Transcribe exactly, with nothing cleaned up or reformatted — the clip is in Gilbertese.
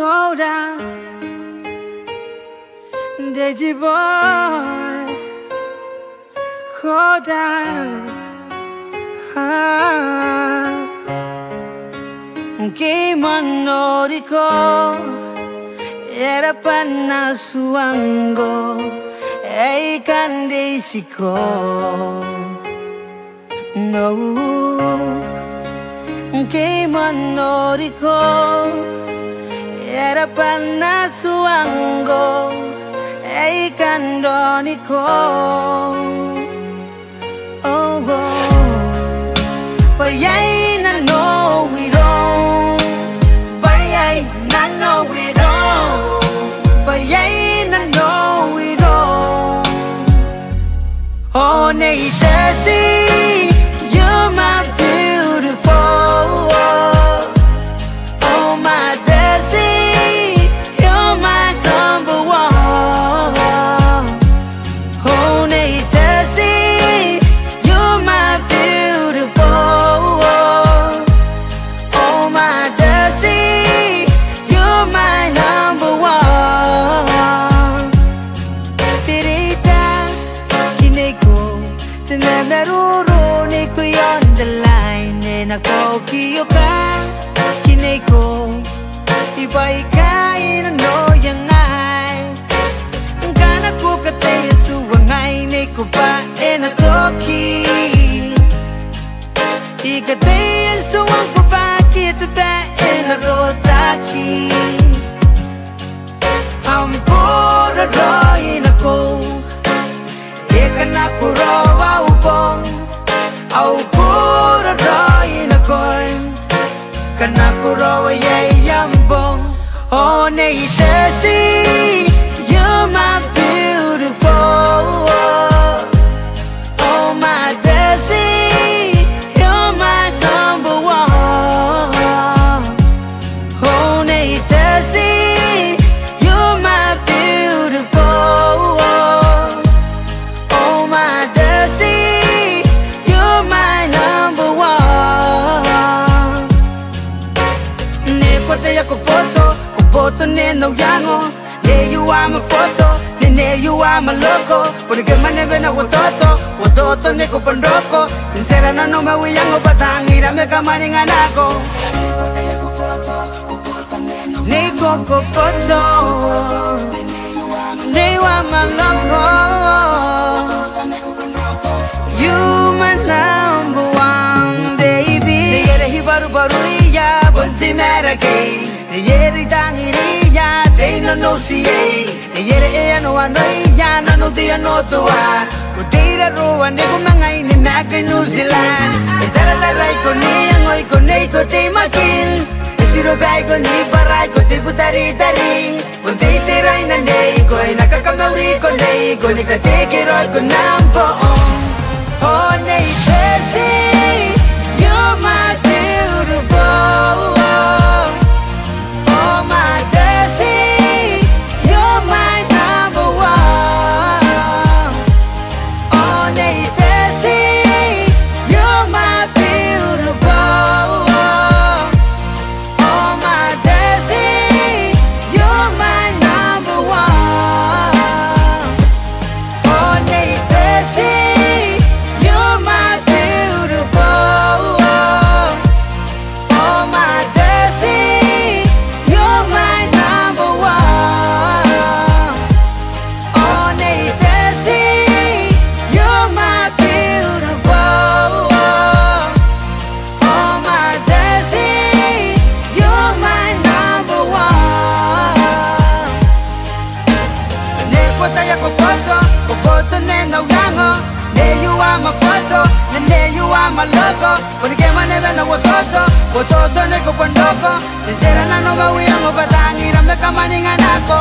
Go down, Daisy boy, go down. Ah. Ngke I moan noriko, e rabwa n tuangko, ai kan Daisy ko. No. Ngke I moan noriko, e rabwa n tuangko, ai kan Roniko. Oh, oh. Bwa iai nanou iroum, bwa iai nanou iroum, bwa iai nanou iroum. Oh, Nei Tessie, you're my beautiful. Oh, my Tessie, you're my number one. Oh, Nei Tessie, you're my beautiful. Oh, my Tessie, you're my number one. Te reita, kineiko, te mamaroro neiko i on the line, e nako kioka, kineiko, I bwai kaina no iangai. Ngkana ko kataia tuangai neiko bwa e na toki. I kataia n tuangko bwa ke te bwai e na rotaki. Am boraraoi nakou, e kanga ko rawa au bong. Au boraraoi nakoim, kanga ko rawa iai am bong. Oh, Nei Tessie, you're my beautiful. Oh, my Tessie, you're my number one. Oh, Nei Tessie, you're my beautiful. Oh, my Tessie, you're my number one. Nei ko ataia ko boto, ko boto n au iango. Nei you are my photo, nei, nei you are my logo. Boni ke mwane bwa N na watoto, watoto neiko bwa n roko. N tera nanou ma au iango bwa tangira ma kamaninga nako. Nei ko ko boto, nei you are my logo. You my number one, baby. Nei ere I barubaruia bon te maraki, nei ere I tangiria te inanoti iai, nei ere e anoanoia nanou te anotoa. Ko teirake raoi neiko ma ngai ni maeka i New Zealand. E tarataraiko n iangoiko, neiko te imakin. E tirobaiko ni bwaraiko te butaritari. Bon te itera ae I na neiko, I na kakamauriko neiko, ni katekeraoiko nambwa on. Oh, Nei Tessie, you're my beautiful. Oh, my Tessie, you're my number one. Oh, Nei Tessie, you're my beautiful. Oh, my Tessie, you're my number one. Oh, Nei Tessie, you're my beautiful. Oh, my Tessie, you're my number one. Oh, Nei Tessie, you're my beautiful. Oh, my Tessie, you're my number one. Nei ko ataia ko boto, ko boto n au iango. Nei you are my photo, nei, nei you are my logo. Boni ke mwane bwa N na watoto, watoto neiko bwa n roko. N tera nanou ma au iango bwa tangira ma kamaninga nako.